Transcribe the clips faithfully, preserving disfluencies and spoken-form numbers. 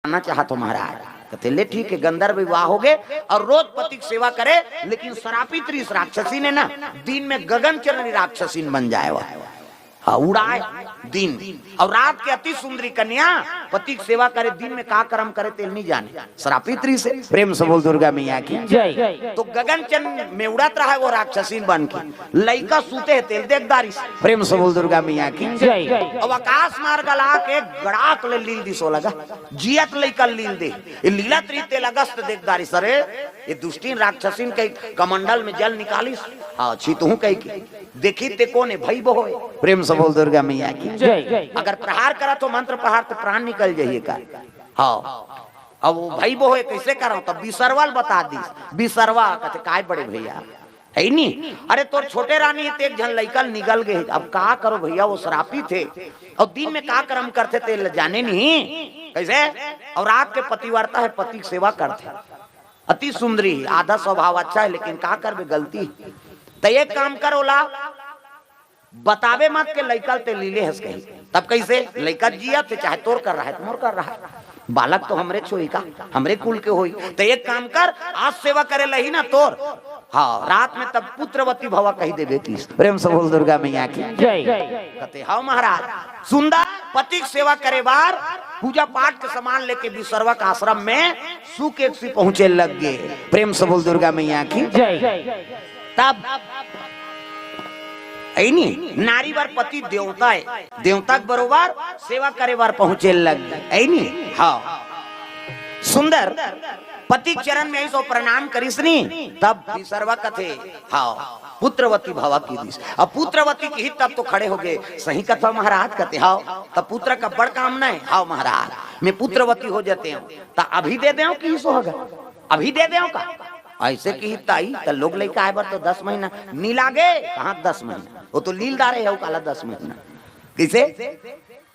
आना चाहत हो महाराज। कथे, "ले ठीक है, गंधर्व विवाह हो गए और रोज पति के सेवा करे।" लेकिन श्रापित रहिस राक्षसीन हे ना, दिन में गगन चंद्र राक्षसीन बन जाए वा। हाँ, उड़ाए दिन, और रात के अति सुंदरी कन्या पति के सेवा करे, दिन में का कर्म करे तेल नहीं जाने, श्रापित रहिस हे। प्रेम से बोल दुर्गा मैया की। जय। तो गगन चंद्र में उड़त रहा है वो राक्षसीन बन के, लइका सूते हे तेल देख डारिस। प्रेम से बोल दुर्गा मैया की। जय। अब आकाश मार्ग ला के गड़ाक ले लील दिसो लगा, जियत लइका लील दे, ये लीलत रहिस तेल अगस्त देख डारिस, अरे ये दुष्टिन राक्षसीन के कमंडल में जल निकालिस, हाँ, छितहूँ कहि के। देखी ते कोन हे, भई बहोय। प्रेम से बोल दुर्गा मैया की। जय। अगर प्रहार करत हो मंत्र प्रहार तो प्राण निकल जाइए का। हाँ, अब वो भई बहोय कैसे करव, तब बिसरवा ल बता दिस। बिसरवा कथे, "काय बड़े भैया, है नी? अरे तोर छोटे रानी हे ते एक झन लइका ल निगल गए, अब का करो भैया, वो श्रापित हे, और दिन में का कर्म करथे ते ल जाने नहीं, कैसे?" और रात के पतिव्रता हे, पति के सेवा करथे, अति सुंदरी हे, आधा स्वभाव अच्छा हे, लेकिन का करबे, गलती। त एक काम कर, ओला बताबे मत के लइका ल ते लीले हस कही। तब कैसे? लइका जियत हे, चाहे तोर कर रहा हे, मोर कर रहा हे, बालक तो हमरे छोई का, हमरे कुल के होई। त एक काम कर, आज सेवा करे लही ना तोर, हाँ, रात में तब पुत्रवती भवा कहि देबे किस। प्रेम से बोल दुर्गा मैया की। जय। कथे, "हव महाराज।" सुंदर पति के सेवा करे बार पूजा पाठ के सामान लेके बिसरवा के आश्रम में सुकेकसी पहुंचे लग गे। प्रेम से बोल दुर्गा मैया की। जय। तब ऐनी नारी बर पति देवता हे, देवता के बरोबर सेवा करे बर पहुंचे लग गे। ऐनी, हाँ, सुंदर पति के चरण में ऐसो प्रणाम करिस नी, तब बिसरवा कथे, "हव, पुत्रवती भवा" किहिस। अब पुत्रवती किहिस तब तो खड़े हो गे, "सही कथव महाराज?" कथे, "हव।" "तब पुत्र का बड़ कामना हे?" "हव महाराज, मैं पुत्रवती हो जाते हूँ।" "त अभी दे देव?" किहिस, "होगा, अभी दे देव का?" ऐसे किहिस ताई, त लोग लइका आए बर तो दस महीना नी लागे, कहाँ दस महीना, वो तो लील डारे हे, वो काला दस महीना। कैसे?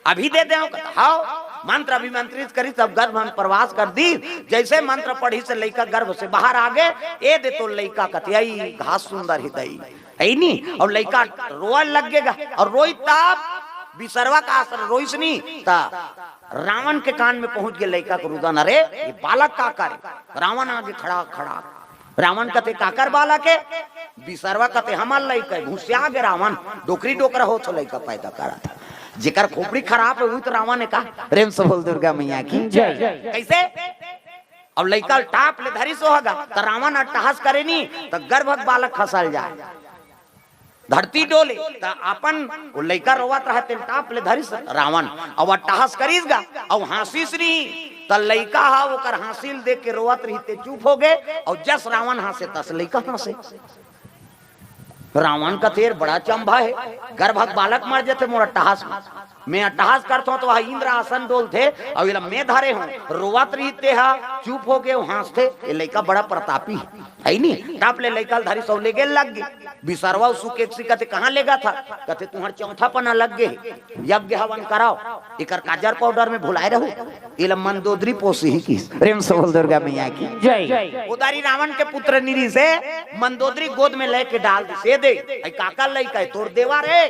"अभी दे देव?" कथे, "हव।" मंत्र अभिमंत्रित करिस, तब गर्भ में प्रवास कर दिस। जैसे मंत्र पढ़िस, लइका गर्भ से बाहर आ गे। "ए दे तोर लइका," कथे, "अई घास सुंदर हे दई," ऐनी। और लइका रोए लग गे गा, और रोई तब बिसरवा के आश्रम रोइस नी, त रावण के कान में पहुंच गे लइका के रुदन, "अरे ये बालक काकर हे?" रावण आगे खड़ा खड़ा रावण कथे, "काकर बालक हे?" बिसरवा कथे, "हमर लइका हे।" घुसिया गे रावण, डोकरी डोकरा होत हो लइका पैदा करत हे। जेकर खोपड़ी खराब हे, वही तो रावण हे का? प्रेम से बोल दुर्गा मैया की। जय। कैसे? अब लइका ल टाप ले धरिस होगा, त रावण अट्टहास करे नी, त गर्भ के बालक खसल जाए। धरती डोले, त अपन वो लइका रोवत रहे, तेल टाप ले धरिस रावण, अउ अट्टहास करिस गा, अउ हाँसिस नी, त लइका ह ओकर हाँसी ल देख के रोवत रहिस, ते चुप हो गे, अउ जस रावण हाँसे, तस लइका हाँसे। रावण कथे, "बड़ा चंभा हे, गर्भक बालक मर जथे मोर अट्टहास में। मैं अट्टहास करथों, त वह इंद्र आसन डोलथे, अउ एला मैं धरे हों, रोवत रहिस ते ह, चुप हो गे, अउ हाँसथे, ये लइका बड़ा प्रतापी हे।" हे नी? टाप ले लइका ल धरिस अउ लेगे लग गे। बिसरवा अउ सुकेकसी कथे, "कहाँ लेगत हव?" कथे, "तुँहर चौथा पना लग गे हे, यज्ञ हवन कराव, एकर काजर पाउडर में भुलाए रहू, एला मंदोदरी पोसही" किहिस। प्रेम से बोल दुर्गा मैया की। जय। गोदारी रावण के पुत्र निरी से मंदोदरी गोद में लेके डाल दिस, "ए दे, अई काकर लइका हे?" "तोर देवर हे,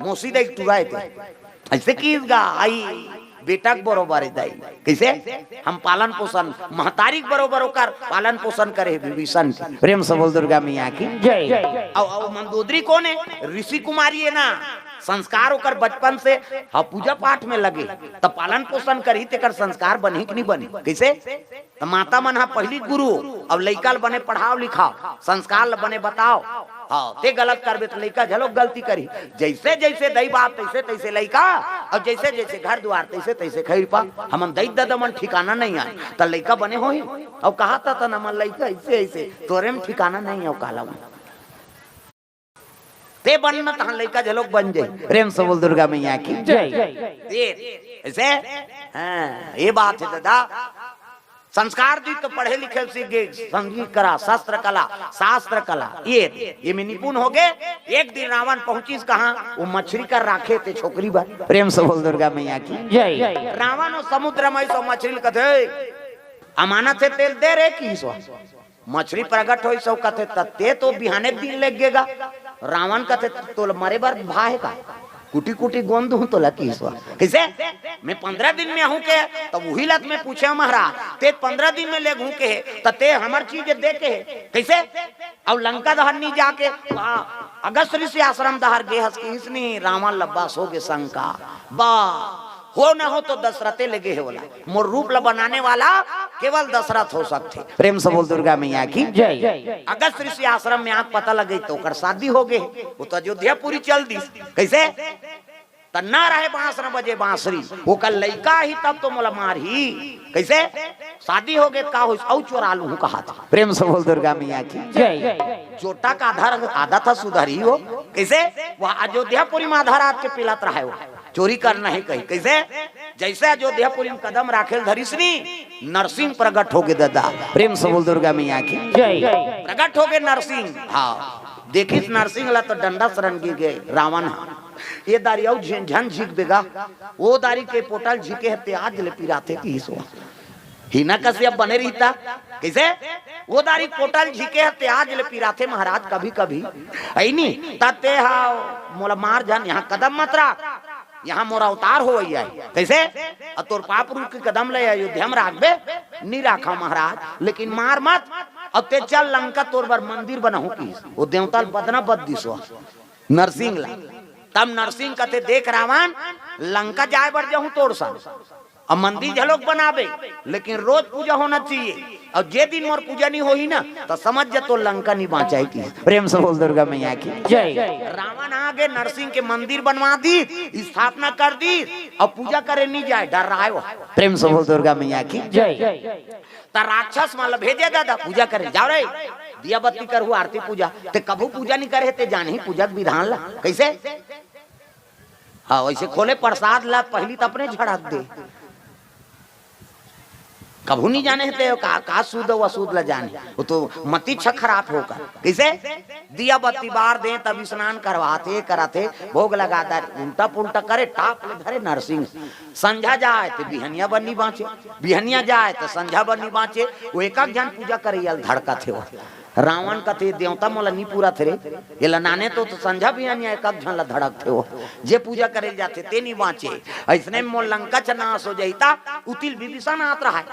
मौसी दई टुरा हे ते।" ऐसे किहिस गा, अई बेटा के बरोबर हे दाई। कैसे? हम पालन पोषण, महतारी के बरोबर ओकर पालन पोषण करे हे विभीषण के। प्रेम से बोल दुर्गा मैया की। जय। अउ, अउ मंदोदरी कोन हे? ऋषि कुमारी हे ना, संस्कार ओकर बचपन से, हाँ, पूजा पाठ में लगे, त पालन पोषण करही, तेकर संस्कार बनही कि नहीं बनही? कैसे? त माता मन ह पहिली गुरु, अब लइका ल बने पढ़ाव लिखाव, संस्कार ल बने बताव। हाँ, ते गलत करबे त लइका घलो गलती करही। जैसे जैसे दई बाप तैसे तैसे लइका, अउ जैसे जैसे घर दुआर तैसे तैसे खैरपा। हमन दई ददा मन ठिकाना नहीं आए, त लइका बने होही। अउ कहा त हमन लइका ऐसे ऐसे, तोरे में ठिकाना नहीं हे, अउ काला मन। ते बनना तहाँ लइका घलोक बन जाही। प्रेम से बोल दुर्गा मैया की। जय। ये, ऐसे? हाँ, ये बात हे दादा। संस्कार दी तो पढ़े लिखे सीख गे, संगीत कला, शस्त्र कला, शास्त्र कला, ये, ये में निपुण हो गे। एक दिन रावण पहुंचिस कहाँ? वो मछरी कर राखे ते छोकरी बर। प्रेम से बोल दुर्गा मैया की। जय। रावण वो समुद्र में सो मछरी ल कथे, "अमानत हे तेल दे रे" किहिस। मछरी प्रगट होइस अउ कथे, "त ते तो बिहाने दिन लेगे गा।" रावण कथे, "तोला मरे बर भा हे का?" कुटी कुटी गोंद हूँ तो लकी ईश्वर। कैसे? मैं पंद्रह दिन में हूँ के, तब वही लत में पूछे महाराज, ते पंद्रह दिन में ले घूँ के है, त ते हमर चीज दे के है। कैसे? अब लंका दहर नहीं जाके, वहाँ अगस्त ऋषि आश्रम दहर गे हस कि इसनी रावण लब्बा सो गे शंका। बा, हो न हो तो दशरथे ले गे हे बोला। मोर रूप ला बनाने वाला केवल दशरथ हो सकथे। प्रेम से बोल दुर्गा मैया की। जय। अगस्त ऋषि आश्रम में आके पता लगे तो ओकर शादी हो गे, वो तो अयोध्यापुरी चल दिस। कैसे? त ना रहे बांस न बजे बांसुरी, ओकर लइका ही तब तो मोला मारही। कैसे? शादी हो गे का होइस, अउ चोरा लूहूं कहा था। प्रेम से बोल दुर्गा मैया की। जय। चोटा का आधार आदत ह सुधरही हो। कैसे? वह अयोध्यापुरी में आधा रात के पिलत रहे हो, चोरी करना ही कही। कैसे? जैसे अयोध्यापुरी में कदम राखेल धरिसनी, नरसिंह प्रगट हो गे दादा। प्रेम से बोल दुर्गा मैया की। जय। प्रगट हो गे नरसिंह। हाँ, देखिस नरसिंह ला तो डंडा शरण गिर गे रावण ह। ये दारी अउ झिन-, झन झिक बेगा, वो दारी के पोटल झिके हे ते आज ले पिराथे किहिस। हिना कश्यप बने रहिता। कैसे? वो दारी पोटल झिके हे ते आज ले पिराथे महाराज कभी कभी। ऐ नी, त ते हा मोला मार झन, यहाँ कदम मत राख, यहाँ मोर अवतार होवइया हे। कैसे? अउ तोर पाप रूप के कदम ले अयोध्या में राखबे, नी राखा महाराज, लेकिन मार मत। अउ ते चल लंका तोर बर मंदिर बनाहूं किहिस। वो देवता ल बदना बद दिस नरसिंह ला। तब नरसिंह कथे, देख रावण, लंका जाए बर जाहूं तोर संग, अब मंदिर झलोक बनाबे, लेकिन रोज पूजा होना चाहिए। अउ जे दिन मोर पूजा नहीं होही ना, त समझ जा तोर लंका नहीं बांचाए की। प्रेम से बोल दुर्गा मैया की। जय। रावण आगे नरसिंह के मंदिर बनवा दिस, स्थापना कर दिस, अउ पूजा करे नहीं जाए, डर्राए वो। प्रेम से बोल दुर्गा मैया की। जय। त राक्षस मन ल भेजे दादा पूजा करे, जाव रे, दिया बत्ती करहू, आरती पूजा। ते कभू पूजा नहीं करे हे, ते जानही पूजा के विधान ला। कैसे? हाँ, वैसे खोले प्रसाद ला, पहली त अपने झड़क दे। कभू नहीं जाने हे ते का, का शुद्ध अउ अशुद्ध ला जाने। वो तो मति छ खराब होकर। कैसे? दिया बत्ती बार दे, तब स्नान करवाथे, कराथे, भोग लगा दे, उल्टा पुल्टा करे, टाप ले धरे नरसिंह। संझा जाए ते बिहनिया बर नी बांचे, बिहनिया जाए ते संझा बर नी बांचे। वो एक एक झन पूजा करइया ल धड़कत हे वो। रावण कथे, देवता मोला नी पूरत रे, एला नाने तो, तो संझा बिहनिया एक एक झन ला धड़कथे वो। जे पूजा करे जाथे ते नी बांचे। अइसने में मोर लंका च नाश हो जाही। त उतिल विभीषण आत रहय,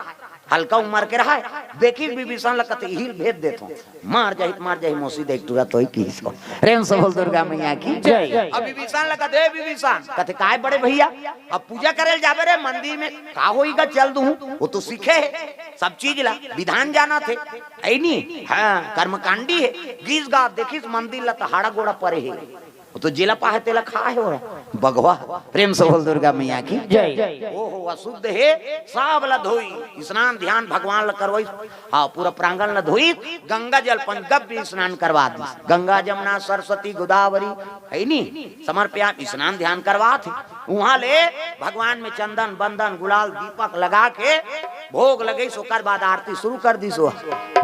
हल्का उमर के रहय, देखिस विभीषण ला कथे, इही ल भेज देथों, मार जाही त मार जाही, मोसी देख तुरंत होही किहिस। प्रेम से बोल दुर्गा मैया की। जय। अब विभीषण ला कथे, ए विभीषण, कथे, काय बड़े भैया, अब पूजा करे ल जाबे रे मंदिर में, का होही गा, चल दूहूं, वो तो सीखे हे सब चीज ला, विधान जानथे, ऐ नी, हाँ, कर्मकांडी हे। गिस गा देखिस मंदिर ला त हाड़ा गोड़ा परे हे, वो तो जेला पाहे तेला खाहे हो बघवा। प्रेम से बोल दुर्गा मैया की। जय। ओहो, अशुद्ध हे, सब ला धोई, स्नान ध्यान भगवान ला करवाई, हाँ, पूरा प्रांगण ला धोई, गंगा जल पंचगव्य स्नान करवा दिस। गंगा जमुना सरस्वती गोदावरी, ऐ नी, समर्पया स्नान ध्यान करवाथे। उहाँ ले भगवान में चंदन बंदन गुलाल दीपक लगा के भोग लगइस, ओकर बाद आरती शुरू कर दिस।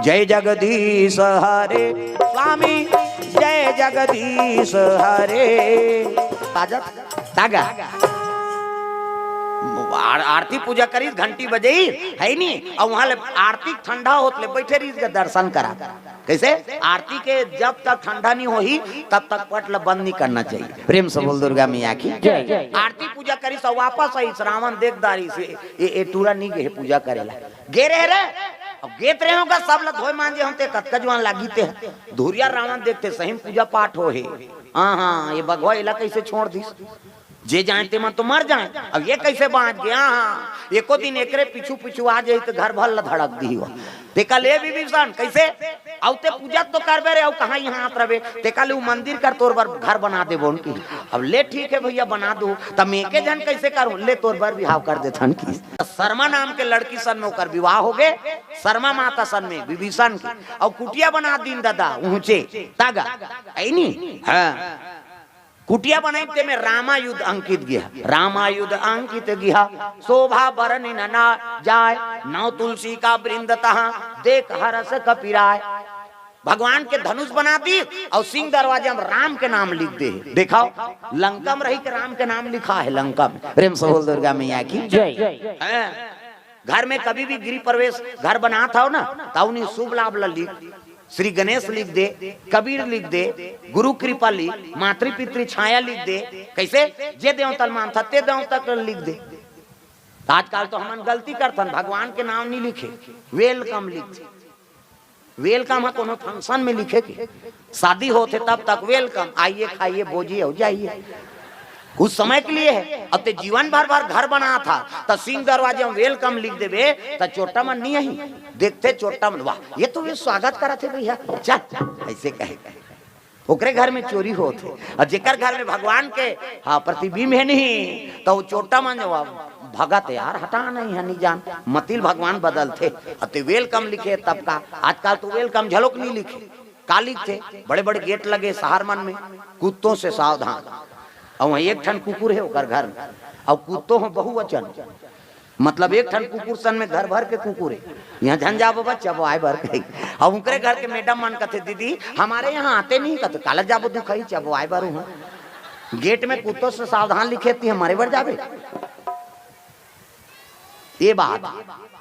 जय जगदीश हरे स्वामी, जय जगदीश हरे। बाजत तागा। आर-, आरती पूजा करिस, घंटी बजइस, हे नी, अउ उहाँ ले आरती ठंडा होत ले बइठे रहिस के दर्शन करा। कैसे? आरती के जब तक ठंडा नहीं होही, तब तक पट ला बंद नहीं करना चाहिए। प्रेम से बोल दुर्गा मैया की। जय। आरती पूजा करिस अउ वापस आइस, रावण देख डारिस, ए, ए टूरा नहीं गे पूजा करे ला। गे रहे रे, अब गेत रहे होगा, सब ला धोए मांजे हों ते कतका जुआन लागी ते। धुरिया रावण देखथे सही में पूजा पाठ होहे। हाँ, हाँ, ये बघवा एला कैसे छोड़ दिस? जे जाए ते मन तो मर जाए, अब ये कैसे बांच गे? हाँ, हाँ, एको दिन एकरे पीछू पीछू आ जाही त घर भर ला धड़क दिही वो। ते कहे, ले विभीषण, कैसे? अउ ते पूजा तो करबे रे, अउ कहाँ यहाँ आत रबे? ते कहे, वो मंदिर कर, तोर बर घर बना देबो न किहिस। अब ले ठीक हे भैया, बना दो। त मैं एके झन कैसे करूँ? ले तोर बर बिहाव कर देथन किहिस। शर्मा नाम के लड़की सन में ओकर विवाह हो गे, शर्मा माता सन में विभीषण के। अउ कुटिया बना दीन दादा, ऊंचे तागा, ऐ नी? हाँ। कुटिया बनाई ते में रामायुध अंकित गिहा, रामायुध अंकित गिहा, शोभा बरनि न ना जाय, नौ तुलसी का वृंद तहाँ, देख हरष कपि राय। भगवान के धनुष बना दिस अउ सिंह दरवाजा में राम के नाम लिख दे। देखाव, लंका में रही के राम के नाम लिखा हे लंका में। प्रेम से बोल दुर्गा मैया की। जय। हैं? घर में कभी भी गृह प्रवेश घर बनात हव ना, त उन्हीं शुभ लाभ ला लिख, श्री गणेश लिख दे, कबीर लिख दे, गुरु कृपा लिख, मातृ पितृ छाया लिख दे। कइसे? जे देवता ल मानथा ते देवता ल लिख दे। त आजकल तो हमन गलती करथन, भगवान के नाम नइ लिखे, वेलकम लिखथे। वेलकम ह कोनो फंक्शन में लिखे के? शादी होथे तब तक वेलकम, आइए खाइए बोजिए अउ जाइए, कुछ समय के लिए हे। अब ते जीवन भर भर घर बनाथा त सिंह दरवाजे में वेलकम लिख देबे त चोट्टा मन नइ आही, देखथे चोट्टा मन, वाह ये तो वे स्वागत करत हे भइया, चल, अइसे कहे। ओकरे घर में चोरी होत हे। अउ जेकर घर में भगवान के, हाँ, प्रतिबिंब हे नहीं, त वो चोट्टा मन जो भगत हे, यार, हटा नहीं हे, नइ जान, मतिल भगवान बदलथे। अउ ते वेलकम लिखे तब का, आजकल तो वेलकम झलोक नइ लिखे। का लिखथे? बड़े बड़े गेट लगे सहर मन में, कुत्तों से सावधान। अउ वहीं एक ठन कुकुर हे ओकर घर में, अउ कुत्तों हो बहुवचन, मतलब एक ठन कुकुर सन में घर भर के कुकुर हे। इहाँ झन जाबो बच्चा, वो आए बर कही। अउ उनकरे घर के मैडम मन कथे, दीदी, हमारे यहाँ आते नहीं, कथे, काला जाबो दुखई, जब वो आए बर उहाँ। गेट में कुत्तों से सावधान लिखे, ती हमारे बर जाबे। ये बात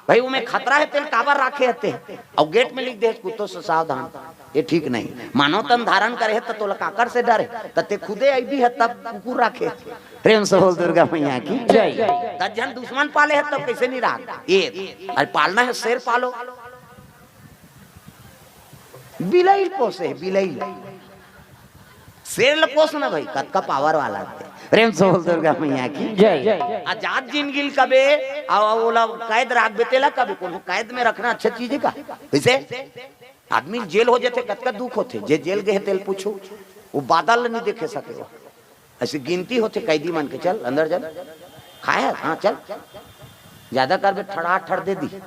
भाई, उमे खतरा हे, तेल काबर राखे हते? अउ गेट में लिख दे, कुत्तों से सावधान। ये ठीक नहीं। मानव तन धारण करे हे, त तोला काकर से डर हे? त ते खुदे अइबे हे, तब कुकुर राखे। प्रेम से बोल दुर्गा मैया की जय। त झन दुश्मन पाले हे, तब कइसे नइ राख? ये, अरे पालना हे, शेर पालो। बिलई ल पोसे हे, बिलई ल। शेर ल पोस ना भाई, कतका पावर वाला हे। प्रेम से बोल दुर्गा मैया की जय। आजाद जिनगी ल कबे, अउ ओला कैद राखबे, तेला कबे कोनो कैद में रखना अच्छा चीज हे का? कइसे? आदमी जेल हो जाथे, कतका दुख होथे। जे जेल गे हे, तेल पूछो, वो बादल ल नइ देखे सके। अइसे गिनती होथे कैदी मन के, चल अंदर चल, खाए हे? हाँ, चल। जादा करबे, ठड़ा ठड़ दे दी।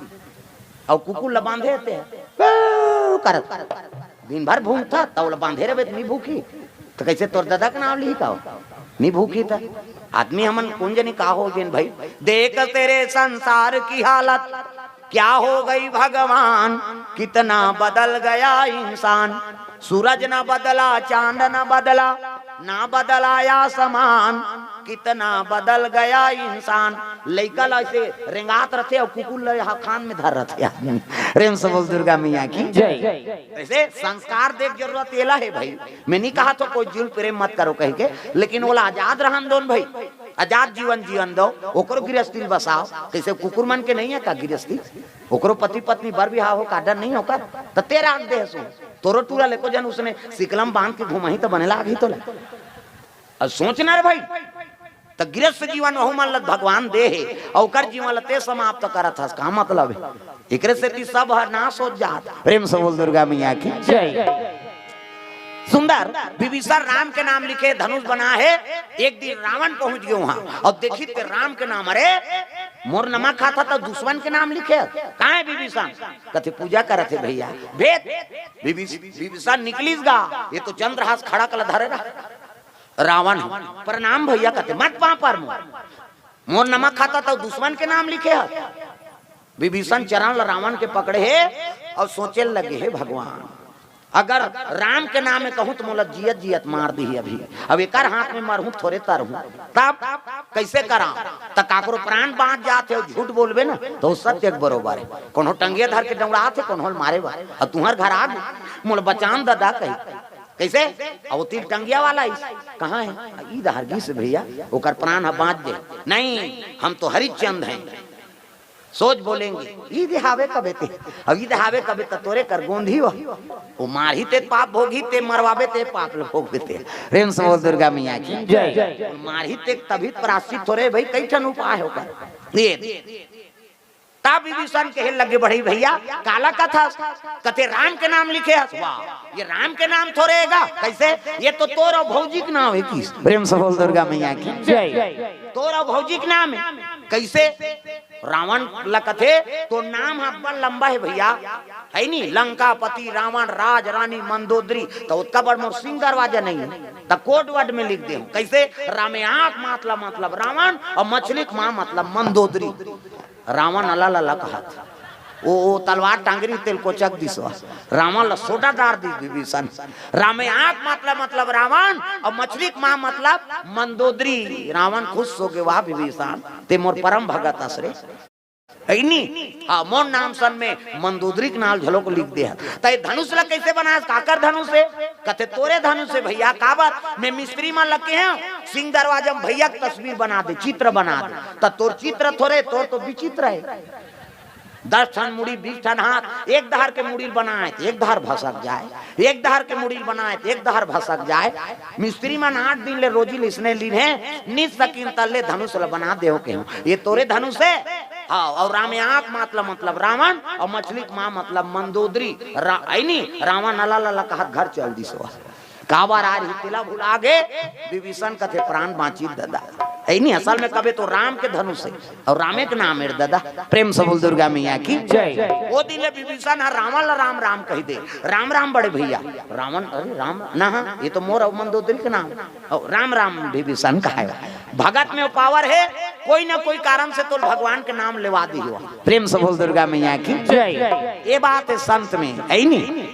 अउ कुकुर ल बांधे हते, "पेव" करत, दिन भर भूंकथा, त ओला बांधे रहिबे, त नइ भूंकही? त कइसे तोर ददा के नाम लिही का? नइ भूंकही त। आदमी हमन कोन जनी का हो गेन भाई। देख तेरे संसार की हालत, क्या हो गई भगवान, कितना बदल गया इंसान। सूरज न बदला, चांद न बदला, ना बदला आसमान, कितना बदल गया इंसान। लइका ल अइसे रेंगात रथे अउ कुकुर ल यहाँ कान में धर रथे आदमी। प्रेम से बोल दुर्गा मैया की जय। अइसे संस्कार दे के जरूरत एला हे भाई। मैं नइ कहत हों कोई जुल्म प्रेम मत करो कहिके, लेकिन ओला आजाद रहन दो न भाई, आजाद जीवन जीवन दो, ओकरो गृहस्थी ल बसाओ। कइसे कुकुर मन के नइ हे का गृहस्थी? ओकरो पति पत्नी बर बिहाव हो का डर नइ हे ओकर? त ते राख दे हसु, तोरो टूरा ल एको झन उसने सिकलम बांध के घुमाही त बने लागही तोला। अब सोच ना रे भाई, त गृहस्थ जीवन ओहू मन ल भगवान दे हे, अउ ओकर जीवन ल ते समाप्त करत हस, का मतलब हे? एकरे सेती सब ह नाश हो जात। प्रेम से बोल दुर्गा मैया की जय। सुंदर, विभीषण राम के नाम लिखे, धनुष बना हे। एक दिन रावण पहुंच गे उहाँ, अउ देखिस ते राम के नाम, "अरे, मोर नमा खाता त दुश्मन के नाम लिखे, का हे विभीषण?" कथे, "पूजा करत हे भइया।" भेद, विभीष-, विभीषण निकलिस गा, ये तो चंद्रहास खड़क ल धरे रहा। रावण ह, "प्रणाम भइया," कथे, "मत पाँव पर मोर, मोर नमा खाता त दुश्मन के नाम लिखे ह।" विभीषण चरण ल रावण के पकड़े हे अउ सोचे लगे हे, "भगवान, अगर राम के नाम में कहूँ त मोला जियत जियत मार दिही अभी, अब एकर हाथ में मरहूँ थोरे तरहूँ, तब कइसे करां?" त काकरो प्राण बाँच जात हे, झूठ बोलबे ना त ओ सत्य के बरोबर हे। कोनो टंगिया धर के डौड़ात हे, कोनो ल मारे बर, अउ तुँहर घर आ गे, "मोला बचान ददा," कही। कइसे? अउ ओ तीर टंगिया वाला आइस, "कहाँ हे?" "ई दहार गिस भइया, ओकर प्राण ह बाँच गे।" "नहीं, हम तो हरिश्चंद हैं, सोच बोलेंगे।" "ई दे हावे कबे ते, अउ ई दे हावे कबे त तोरे कर गोंधी हो, ओ मारही ते पाप भोगही, ते मरवाबे ते पाप ल भोगबे ते।" प्रेम से बोल दुर्गा मैया की जय। ओ मारही ते तभी प्राश्चित हो रे भाई, कई ठन उपाय हो कर। ये तब विभीषण कहे लगे, "बड़े भइया, काला कथस?" कथे, "राम के नाम लिखे हस।" "वाह, ये राम के नाम थोरे हे गा।" "कइसे?" "ये तो तोर अउ भौजी के नाम हे।" किस प्रेम से बोल दुर्गा मैया की जय। "तोर अउ भौजी के नाम हे।" "कइसे?" रावण ल कथे, "तोर नाम ह अब्बड़ लंबा हे भइया, हे नी, लंकापति रावण राज रानी मंदोदरी, त ओतका बड़ मोर सिंह दरवाजा नइ हे, त code word में लिख दे हूँ।" कइसे? "रामे आँख मातला मतलब रावण, अउ मछली के माँ मतलब मंदोदरी।" रावण अला लला कहत। ओ, ओ तलवार टांगरी तेल कोचक दिस। रावण ल सोटा डार दिस विभीषण। "रामे आँख मतलब, मतलब रावण, अउ मछली के माँ मतलब मंदोदरी।" रावण खुश हो गे, "वाह विभीषण, ते मोर परम भगत अस रे।" अइनी, हाँ, मोर नाम सन में मंदोदरी के नाम घलो को लिख दे हस। त ए धनुष ला कइसे बनास? काकर धनुष हे? कथे तोरे धनुष हे भइया। काबर? मैं मिस्त्री मन लगे हंव, सिंह दरवाजा में भइया के तस्वीर बना दे, चित्र बना दे। त तोर चित्र थोरे, तोर तो विचित्र हे। दस ठन मुड़ी, बीस ठन हाथ, एक धार के मुड़ी बनाए त एक धार भसक जाए, एक धार के मुड़ी बनाए त एक धार भसक जाए। मिस्त्री मन आठ दिन ले रोजी ल इसने लीन हे, नित सकिन तल्ले धनुष ल बना देहूं केहूं। ए तोरे धनुष हे? हाँ, अउ राम आंख मतलब, मतलब रावण, अउ मछली के मां मतलब मंदोदरी। रा-, अइनी, रावण अला ला कहत घर चल दिस ओ। काबर आय रहिस तेला भुला गे, विभीषण कथे प्राण बांचिस ददा। अइनी, असल में कबे तो राम के धनुष हे, अउ रामे के नाम हे रे ददा। प्रेम से बोल दुर्गा मैया की। जय। ओ दिन ले विभीषण ह रावण ला राम राम कहि दे, राम राम बड़े भइया। रावण, अरे राम, ना, हाँ, ए तो मोर अउ मंदोदरी के नाम। अउ राम राम विभीषण कहाय। भगत में ओ पावर हे, कोई ना कोई कारण से तोल भगवान के नाम लेवा दिही ओ। प्रेम से बोल दुर्गा मैया की। जय। ए बात हे संत में, अइनी।